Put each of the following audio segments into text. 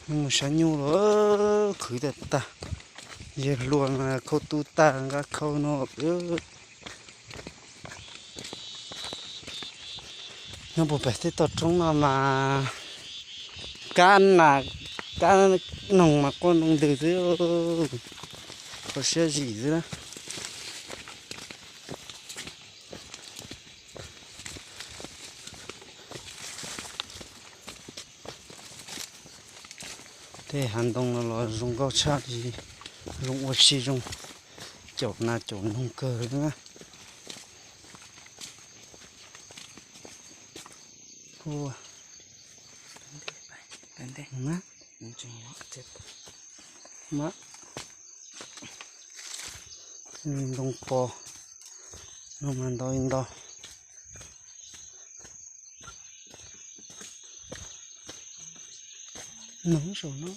Mus saib nyuj los khwv tag tag. Yawg hluas mas khau tu tag nqa khau no. Nyob puag pem tej toj roob no mas kab nas kab noog mas quaj ntoo ntws xwb, kho siab zim xwb na. Tej hav ntoo no los zoo nkauj tshaj li, zoo ua si zoo, caum nas caum noog kawg li na. Ntoo pos no mas ntau ntau. Noog saum no,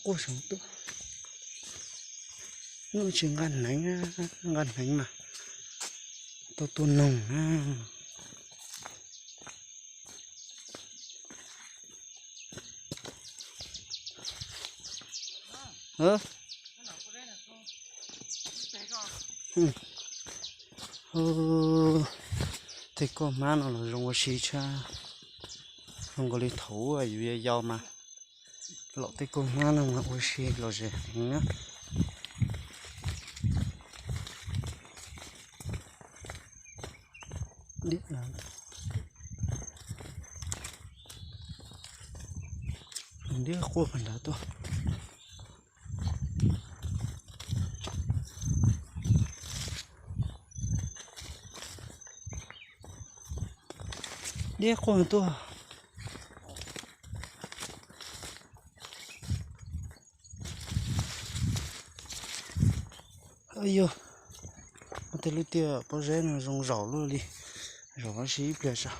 quaj saum tuaj. Noj tsis nqa hneev, nqa hneev mas tau tua noog na. Tej kauj hmab no los zoo ua si tshaj, zoo nkaus li thaum ub yus yau yau mas, los tej kauj hmab no mas ua si los zem heev na. Diab quaj pem nrad tuaj. Diab quaj tuaj. Yog, muaj tej lub tiaj pob zeb no zoo zaum luaj li, zaum ua si ib pliag tso.